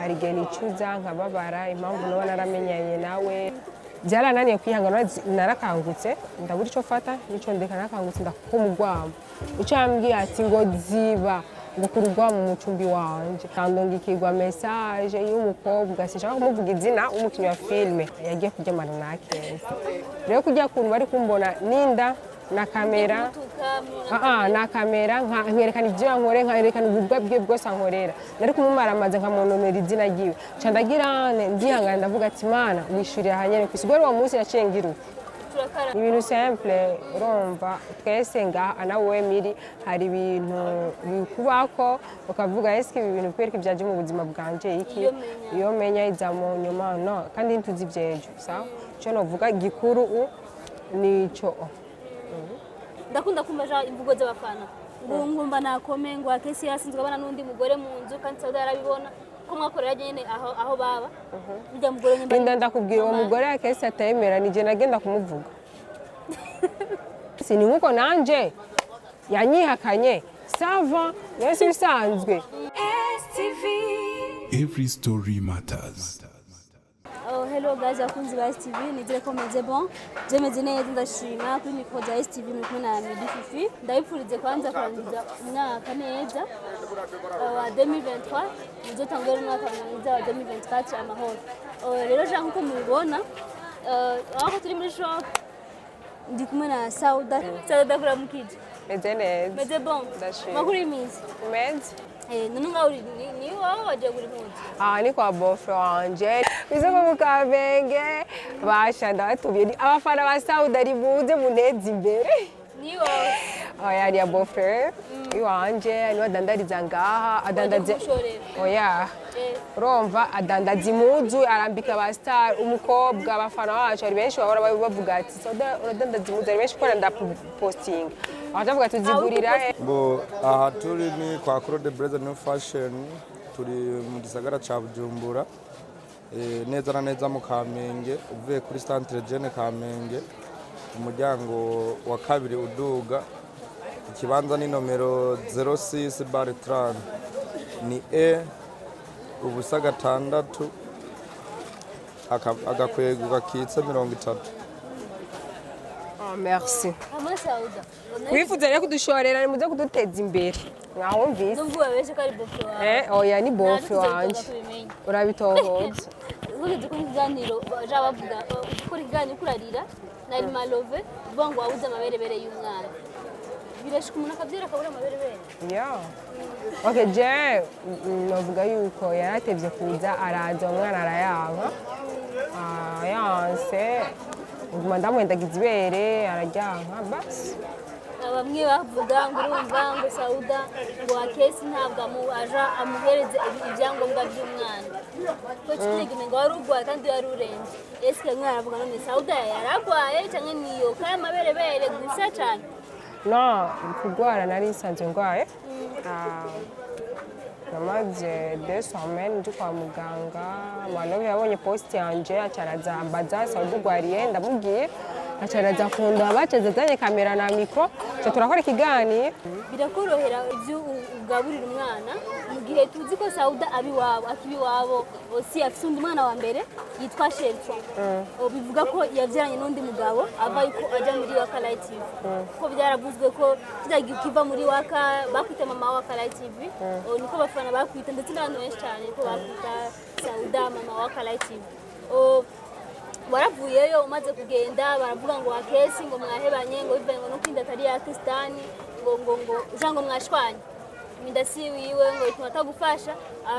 Hari igihe nicuza nkababara impamvu noba naramenyanye nawe. Byarananiye kwihangana, narakangutse ndabura icyo mfata n'icyo ndeka. Narakangutse ndakoma urwamo. Icyo yambwiye ati ngo ziba ngo kurugwa mu mucumbi wanje, kandungikirwa message y'umukobwa, sinshaka kumuvuga izina, w'umukinnyi wa filime yagiye kuryamana na Akeza. Rero kujya kuntu bari kumbona ninda na kamera, na kamera, nkerekana ibyo yankoreye, nkerekana ububwa bwe bwose ankorera, nari kumumaramaza nkamunonera izina ryiwe. Nca ndagira ndihangana, ndavuga ati: "Mana, wishurira ahanyene kwisi." Guhera uwo munsi yaciye ngira uko. Turakara. Ibintu simple, urumva twese ngaha nawe miri hari ibintu bikubako ukavuga: "Eske ibi bintu kwereka ibyaje mu buzima bwanje iki?" Iyo menya. Iyo menya iza mu nyuma no kandi ntituzi ivy'ejo. Sawa, ico novuga gikuru nico. Ndakunda kumva ja imvugo z'abafana ngo ngumva nakome ngo Akesi yasinzwe abana n'undi mugore mu nzu, kandi Sauda yarabibona ko mwakorera nyene aho baba burya mugore nyine. Linda, ndakubwira, uwo mugore Akesi atayemera nije nagenda kumuvuga. Si ni nkuko nanje yanyihakanye, ça va, yose bisanzwe. Every story matters. Oh, hello guys, abakunzi ba STV, nizere ko meze bon. Je meze neza, ndashima. Kuri micro za STV muri kumwe na Midi Fifi. Ndabipfurize kwanza kurangiza umwaka neza wa 2023, muzotangure umwaka mwiza wa 2024 amahoro. Oh, rero jean nkuko mubibona, aho turi muri shop, ndi kumwe na Sauda. Sauda, kuramukije. Meze neza. Meze bon? Ndashima. Makuru y'iminsi? Meze. None ngaho uri ni wowe waje kugura impuzu? Aha ni kwa beau-frère wanje kw'isoko mu Kamenge. Basha, ndabatumiye. Ni abafana ba Sauda, ribuze muneze imbere. Ni wowe? Oya, ni ya beau-frère iwanje, niwe adandariza ngaha, adandaza. Kumushorera? Oya. Urumva adandaza impuzu, arambika ba star. Umukobwa abafana bacu ari benshi bahora bavuga ati: "Sauda uradandaza impuzu." Ari benshi kubera ndapostinga, bakavuga ati: "Uzigurira he?" Bo, aha turi ni kwa Claude Blaze New Fashion, turi mu gisagara ca Bujumbura, neza na neza mu Kamenge, uvuye kuri Centre Jeune Kamenge, umuryango wa kabiri uduga, ikibanza ni nomero 06/30, ni E 0 6 agakwego gakitse 30. Oh, merci. Hamwe Sauda. Wifuza rero kudushorera, nimuze kuduteza imbere, mwawumvise. Nubwo babeshe ko ari beau-frère wawe. Oya, ni beau-frère Natwe wanje. tubimenya. Urabitohoza. Ugeze kuri ikiganiro baja bavuga ukora ikiganiro kurarira na Malove, uvuga ngo wabuze amaberebere y'umwana. Birashika umuntu akabyara akabura amaberebere? Yeah. Okay, je novuga yuko yaratevye kuza, araza umwana arayanga. Ah, yanse nguma ndamwendagiza ibere, araryanka basi. Bamwe bavuga ngo urumva ngo Sauda ngo Akesi ntabwo aja amuhereze ibyangombwa by'umwana ko kitegeme ngo wari urwaye kandi wari urembye. Ese bamwe baravuga none Sauda yaragwaye cyangwa niyo kandi amaberebere gusa cyane? No kurwara, nari nsanzwe ndwaye. Ah, namaze 2 semaines ndi kwa muganga. Malove yabonye post yanje, acaraza ambaza: "Sauda urwariye?" Ndamubwiye, acaraza kundaba, acaza azanye kamera na micro, ca turakora ikiganiro. Birakorohera ibyo ugaburira umwana mu gihe tuzi ko Sauda aba iwabo, akiba iwabo si afite undi mwana wa mbere yitwa Shelton? Bivuga ko yabyaranye n'undi mugabo ava yuko ajya muri Waka Light TV, ko byaravuzwe ko kijya kiva muri Waka bakwita mama wa Waka Light TV. Niko abafana bakwita, ndetse n'abantu benshi cyane ko bakwita Sauda mama wa Waka Light TV. Waravuyeyo, umaze kugenda baravuga ngo Akesi ngo mwahebanye, ngo bivanye ngo nuko inda atari iya Kristani, ngo uja ngo mwashwanye, inda si wiwe, ngo bituma atagufasha.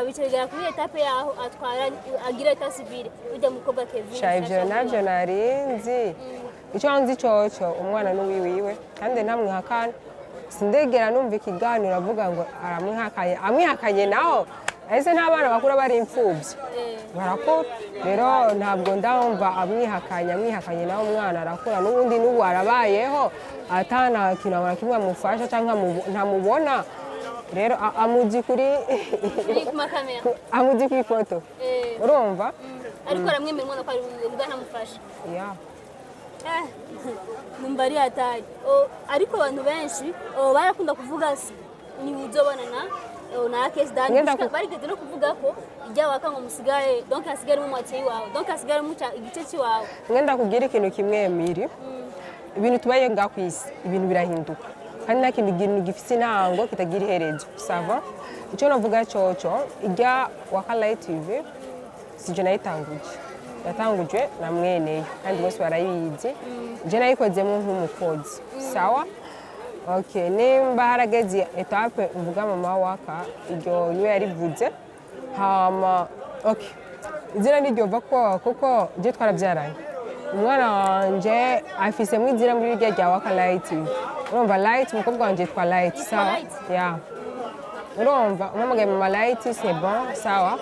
Bica bigera kuri étape yaho atwara agira état civil ujya mukobwa Kevin. Sha, ivyo navyo narinzi. Icyo nzi coco, umwana n'uwiwiwe kandi ntamwihakana. Sindegera numva ikiganiro avuga ngo aramwihakanye. Amwihakanye naho ese n'abana bakura bari imfubyi, barakura. Rero ntabwo ndumva amwihakanye. Amwihakanye nawe umwana arakura n'ubundi, n'ubu arabayeho atana kintu na kimwe amufasha cyangwa ntamubona. Rero amuzi kuri kuri ku makamera. Amuzi ku ifoto. Urumva? Ariko aramwemera umwana ko ari wiwe, ubwo ntamufasha. Yeah. Numva ari hatari. Ariko abantu benshi barakunda kuvuga ni uzobonana. Na Akes Dani Ngenda barigeze no kuvuga ko ijya Waka ngo musigaye, donc hasigare mu moitié iwawe, donc hasigare mu igice cy'iwawe. Ngenda kubwira ikintu kimwe, miri ibintu tubaye ngaha ku isi, ibintu birahinduka, kandi nta kintu gifise intango kitagira iherezo. Ça va? Icyo navuga coco, ijya Waka Light TV sije nayitanguje, yatangujwe na mweneyo, kandi bose barayizi. Je nayikozemo nk'umukozi. Sawa, okay. Nimba harageze étape mvuga mama Waka, iryo niwe yarivuze. Hama okay, izina ntiryova ko kuko je twarabyaranye, umwana wanje afisemo izina muri rya rya Waka Light TV. Urumva, Light, umukobwa wanje yitwa Light. Yitwa Sawa. Light? Ya, urumva umpamagaye mama Light, c'est bon. Sawa,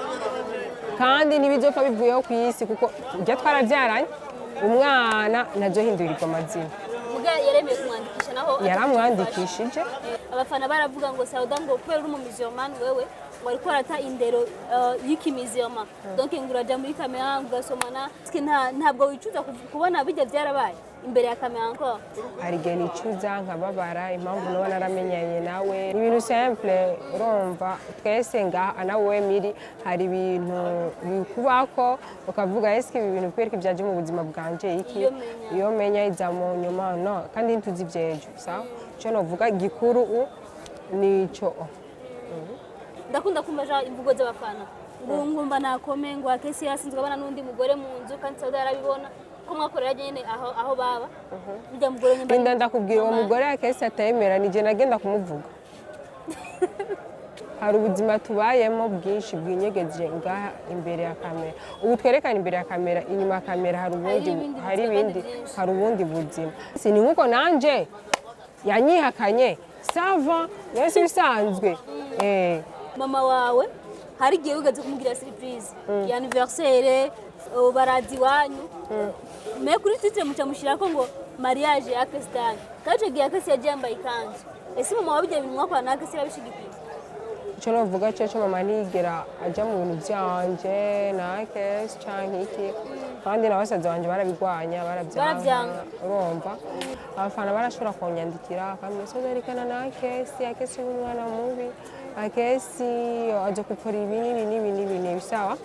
kandi ntibizopfa bivuyeho ku isi, kuko ujya twarabyaranye umwana ntazohindurirwa amazina. Muga yaremeye kumwandikisha naho? Yaramwandikishije. Abafana baravuga ngo Sauda, ngo kubera uri umumiziromani wewe, ngo ariko arata indero y'ikimiziroma, donc ngo uraja muri kamera ngo ugasomana. Eske ntabwo wicuza kubona bijya byarabaye imbere ya kamera encore? Hari igihe nicuza nkababara impamvu noba naramenyanye nawe. Ni ibintu simple. Urumva, twese ngaha nawe miri, hari ibintu bikubako ukavuga: "Eske ibi bintu kwereka ibyaje mu buzima bwanje iki?" Iyo menya. Iyo menya iza mu nyuma no, kandi ntituzi ivy'ejo. Sawa, ico novuga gikuru u nico. Ndakunda kumva ja imvugo z'abafana ngo ngumva nakome ngo Akesi yasinzwe abana n'undi mugore mu nzu, kandi Sauda yarabibona ko mwakorera nyene aho baba burya mugore nyine. Linda, ndakubwira, uwo mugore Akesi atayemera ni je nagenda kumuvuga. Hari ubuzima tubayemo bwinshi bwinyegeje ngaha imbere ya kamera. Ubu twerekana imbere ya kamera, inyuma ya kamera hari ubundi. Ibindi Hari buzima ibindi. kandi byinshi. Hari ubundi buzima. Si ni nkuko nanje yanyihakanye, ça va, yose bisanzwe. Mama wawe hari igihe wigeze kumubwira surprise ya anniversaire, baraza iwanyu, mais kuri titre muca mushyirako ngo mariage ya Akesi Dani, kandi icyo gihe Akesi yagiye yambaye ikanzu. Ese mama wawe ibyo bintu mwakorana na Akesi yarabishigikiye? Icyo navuga cyo, mama ntiyigera ajya mu bintu byanje na Akesi canke iki, kandi na basaza banje barabigwanya, barabyanga. Barabyanga. Urumva, abafana barashobora kunyandikira akambwira: "Soza erekana na Akesi, Akesi ni umwana mubi, Akesi aje gukora ibi n'ibi n'ibi n'ibi n'ibi." Sawa,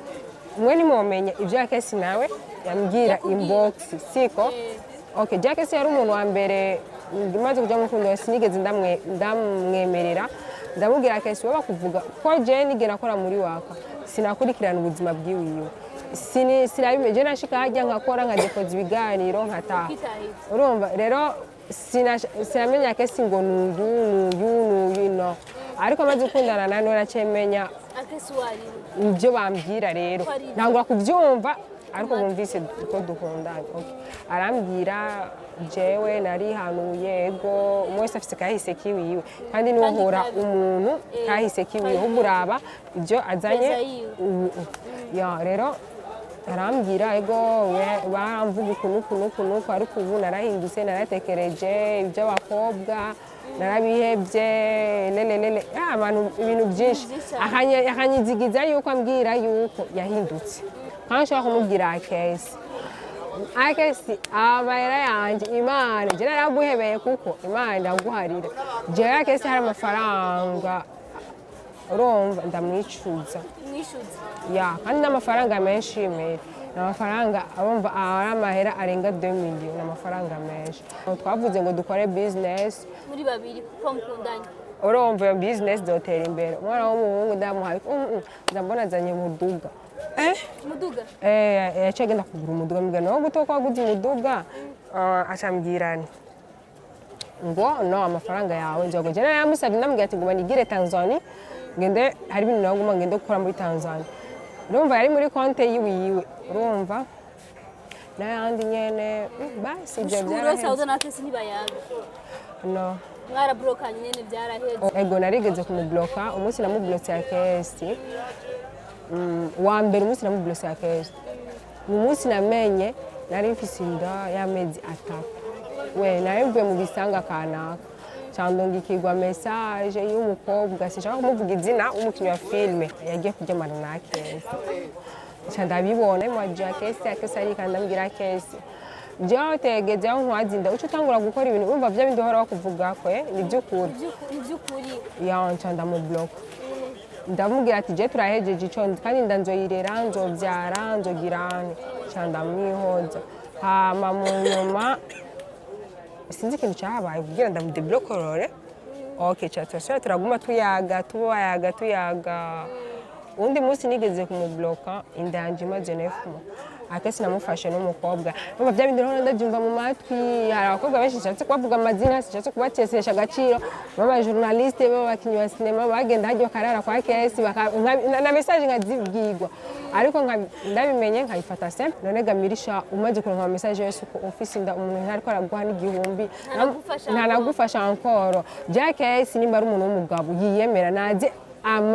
mwe nimwomenya ibyo Akesi nawe yambwira. Yakubwira. Inbox, siko? Eh. Okay, Jack yari umuntu wa mbere maze kuja mu rukundo sinigeze ndamwemerera. Ndamubwira kenshi wowe bakuvuga ko je nigera akora muri Waka, sinakurikirana ubuzima bwiwiwe. Sinabimenye. Je nashika hajya nkakora, nkadekoza ibiganiro, nkataha. Ukitahira. Urumva rero, sinamenya kesi ngo nuyu nuyu nuyu, no. Ariko amaze gukundana nawe niwe naciye menya Akesi uwo ari we. Ibyo bambwira rero Ko ari ibyo. ntangura kubyumva, ariko bumvise ko dukundanye. Okay. Arambwira: "Jewe narihanuye." Ego, umwe wese afise kahise kiwiwe, kandi niwohora Kandi kabi. umuntu kahise kiwiwe, ahubwo uraba ibyo azanye. Peza yiwe. Ubu ya rero arambwira: "Ego, baramvuga uku n'uku n'uku n'uku, ariko ubu narahindutse, naratekereje iby'abakobwa narabihebye." Lelelele. Ah, abantu ibintu byinshi. Byinshi cyane. Akanyizigiza yuko ambwira yuko yahindutse, kandi nshobora kumubwira: "Akesi, Akesi, amahera yanjye Imana je naraguhebeye, kuko Imana iraguharira." Jewe Akesi hari amafaranga, urumva, ndamwicuza. Mwishuze. Ya, kandi n'amafaranga menshi mere, ni amafaranga, urumva, ari amahera arenga 2 million, ni amafaranga menshi. Twavuze ngo dukore business muri babiri kuko mukundanye. Urumva, iyo business dotera imbere. Umwana w'umuhungu ndamuhaye, ndambona azanye umuduga. Umuduga? Eh, yaciye agenda kugura umuduga. Mbwira nawe guto ko waguze umuduga. Ah, acambwira nti ngo no amafaranga yawe nzogo. Je naramusabye, ndamubwira ati: "Nguma nigire Tanzania, ngende, hari ibintu nawe nguma ngende gukora muri Tanzania." Urumva, yari muri konte yiwiwe, urumva, n'ayandi nyene. Basi ibyo Ushuro byaraheze. Sauda na Akesi ntibayaga? No. Mwaraburokanye nyene, byaraheze? Ego, narigeze kumubloka. Umunsi namublotse ya Kesi, wa mbere, umunsi namublotse ya Kesi ni umunsi namenye nari mfise inda y'amezi 3. We nari mvuye mu bisanga kanaka, candungikirwa message y'umukobwa, sinshaka kumuvuga izina, w'umukinnyi wa filime yagiye kuryamana na Kesi. Nca ndabibona mwaje Akesi, Akesi arika, ndambwira: "Kesi, jewe tegeze aho nkwazinda, uca utangura gukora ibintu, urumva vya bindi uhora bakuvuga kwe ni by'ukuri." Ni by'ukuri. Ya, nca ndamubloka. Ndamubwira ati je turahejeje ico, kandi inda nzoyirera, nzobyara, nzogira nca ndamwihoza. Hama mu nyuma sinzi ikintu cyahabaye kugira ndamudeblokorore. Okay, ca turasubira turaguma tuyaga, tubayaga, tuyaga. Uwundi munsi nigeze kumubloka, inda yanje imaze 9 mois. Akesi namufashe n'umukobwa. Numva bya bindi rero ndabyumva mu matwi. Hari abakobwa benshi, nshatse kubavuga amazina, sinshatse kubatesesha agaciro, baba journaliste, baba abakinnyi ba sinema, bagenda hajya bakarara kwa Kesi, na message nkazibwirwa, ariko ndabimenye nkayifata simple. None gamirisha umaze kuronka ama message yose uko ufise inda, umuntu ntariko araguha n'igihumbi, Ntanagufasha. Ntanagufasha encore. Bya Kesi, nimba ari umuntu w'umugabo yiyemera, naze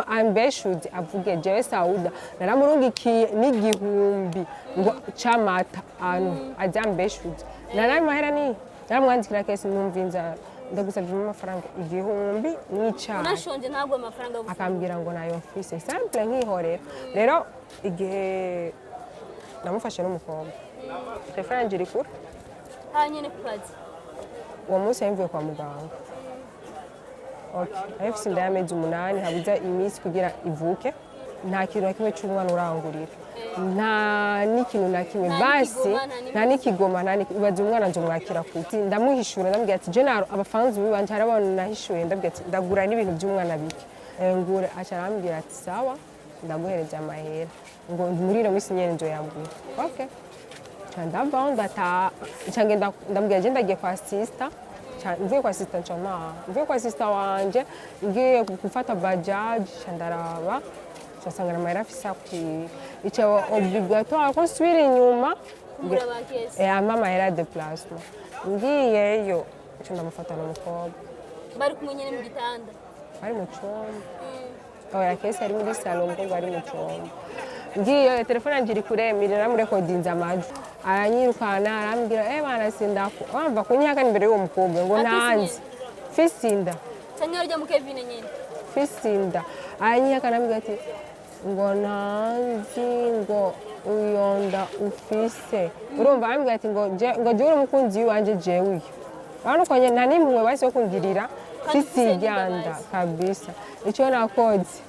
ambeshuze, avuge jewe Sauda naramurungikiye n'igihumbi ngo c'amata anu, aze ambeshuze. Naramahera ni naramwandikira: "Kesi, numva inzara, ndagusavye amafaranga 1000 n'icayi." Unashonje ntabwo amafaranga yo gufungura. Akambwira ngo nayo mfise, simple, nkihorera. Rero igihe namufashe n'umukobwa, telefone yanje iri kure. Ha nyene ku kazi. Uwo munsi yari mvuye kwa muganga. Okay. Nari mfise inda y'amezi 8, habuze iminsi kugira ivuke. Nta kintu na kimwe c'umwana urangurira, nta n'ikintu na kimwe. Nta Basi n'ikigoma, nta nta n'ikigoma, nta ibaze umwana nzomwakira kuti? Ndamuhishura, ndamubwira ati je naro abafanzi banje, hari abantu nahishuye, ndabwira ati ndagura n'ibintu by'umwana bike. Ngure. Aca arambwira ati sawa, ndaguhereza amahera, ngo muri ino minsi nyene nzoyagura. Okay. Nca ndavaho, ndataha, nca ngenda, ndamubwira je ndagiye kwa sister. Nca mvuye kwa sister, nca ntaha. Mvuye kwa sister wanje, ngiye gufata bajaji, nca ndaraba, nca nsanga amahera afise akwiye. Ico obligatoire ko nsubira inyuma. Kugura ba Kesi. Ampa amahera ya déplacement. Ngiyeyo, nca ndamufatana umukobwa. Bari kumwe nyene mu gitanda? Bari mu cumba. Oya, Kesi ari muri salon, umukobwa ari mu cumba. Ngiye, telefone yanjye iri kure, miri naramurekodinze amajwi. Aranyirukana, arambwira bana sindako wamva kunyihakana imbere y'uwo mukobwa ngo Afise ntanzi fise inda. Canke urya mu Kevin nyene? Fise inda. Aranyihakana, arambwira ati ngo ntanzi, ngo uyonda ufise. Urumva, arambwira ati ngo jewe uri umukunzi wanje, jewe uyu. Urabona uko nyene nta n'impuhwe bahise yo kungirira. Kandi fise ufise n'inda iryanda basi. Kabisa. Icyo nakoze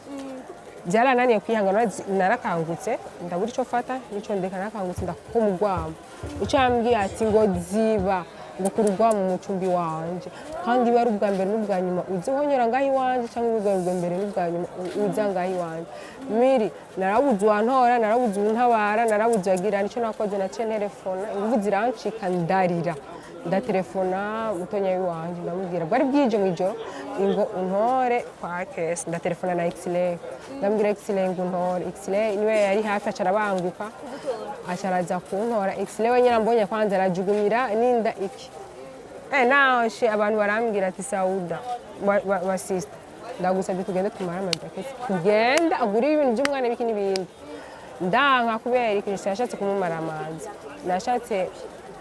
byarananiye kwihangana. Narakangutse, ndabura icyo mfata n'icyo ndeka. Narakangutse, ndakoma urwamo. Icyo yambwiye ati ngo ziba, ngo kura urwamo mu cumbi wanje, kandi iba ari ubwa mbere n'ubwa nyuma uzi uhonyora ngaho iwanje, cyangwa ubwa mbere n'ubwa nyuma uza ngaho iwanje. Miri narabuze uwantora, narabuze uwuntabara, narabuze uwagira. Nicyo nakoze, naciye nterefona, ingufu zirancika, ndarira, ndatelefona mutonya w'iwanje, ndamubwira bwari bwije mu ijoro ngo untore kwa Kesi. Ndatelefona na Xley, ndamubwira: "Xley, ngo untore." Xley niwe yari hafi, aca arabanguka, aca araza kuntora. Xley wenyine ambonye kwanza arajugumira n'inda iki. Nashe abantu barambwira ati: "Sauda wa sister, ndagusabye tugende tumare amadakesi, tugende agure ibintu by'umwana biki n'ibindi." Ndanka kubera ikintu nashatse kumumara amazi, nashatse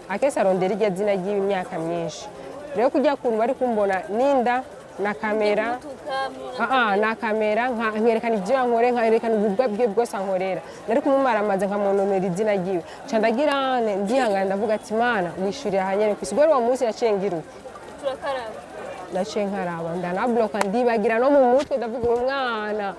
akesi arondera irya zina ry'imyaka myinshi. Rero kujya kuntu bari kumbona n'inda na kamera. Mutuka. Na kamera, nkerekana ibyo yankore, nkerekana ububwa bwe bwose ankorera. Nari kumumaramaza, nkamononera izina ryiwe. Nca ndagira nte, ndihangana, ndavuga ati: "Mana, wishurira ahanyene kwisi." Guhera uwo munsi naciye ngira uko. Turakaraba. Naciye nkaraba, ndanabloka, ndibagira no mu mutwe. Ndavuga uwo mwana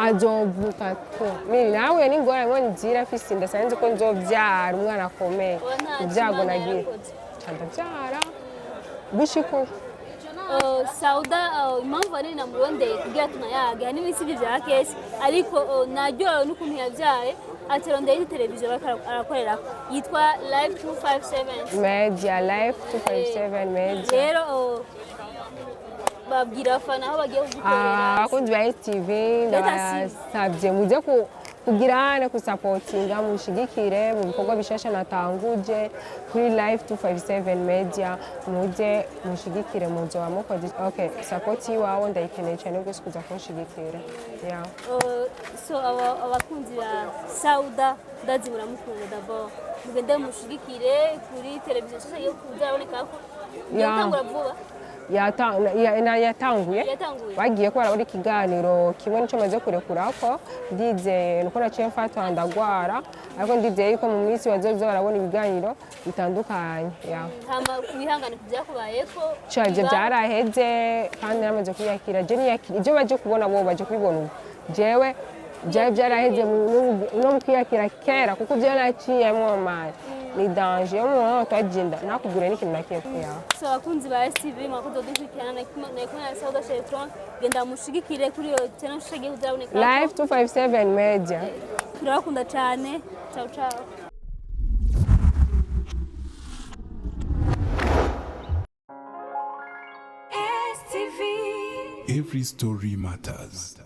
azovuka to miri nawe n'ingorane ngo nzira mfise inda, sinzi ko nzovyara umwana akomeye. Oya, nta Ibyago Imana nagira. yarakoze. Nca ndavyara gushika ubu. Sauda, impamvu ahanini namurondeye kugira tunayage hanini si ibyo bya Kesi, ariko naryohewe n'ukuntu yabyaye, atarondeye indi televiziyo bariko arakorerako yitwa Live 257. Media, Live 257 Media. Rero babwira abafana aho bagiye kugukorera. Abakunzi ba STV, ndabasabye muze kugira hano kusapotinga, mushigikire mu bikorwa bishasha natanguje kuri Live 257 Media. Muze mushigikire, muzoba mukoze. Okay, support yiwawe ndayikeneye cyane rwose, kuza kunshigikira, yeah. So abakunzi ba Sauda, ndazi muramukunda. D'abord mugende mushigikire kuri televiziyo nshasha yo kuza arabonekako. Yeah. Gutangura vuba. Yatanguye. Yatanguye. Bagiye ko barabona ikiganiro kimwe nico maze kurekurako. Ndizeye nuko naciye mfatwa ndagwara, ariko ndizeye yuko mu minsi bazoza barabona ibiganiro bitandukanye, ya. Hama wihangane ku byakubayeko. Caje byaraheze kandi naramaze kwiyakira. Je niyakira ibyo baje kubona, bo baje kubibona ubu. Jewe byari byaraheze no mu kwiyakira kera, kuko ibyo naciyemwo mani ni danger. Iyo umuntu twagenda nakubwira n'ikintu na kimwe, ya. So abakunzi ba STV, mwakoze kudukurikirana. Nari kumwe na Sauda Sheltron. Genda mushigikire kuri iyo channel nshasha kuzaboneka. Live 257 Media. Turabakunda cyane. Ciao ciao. Every story matters.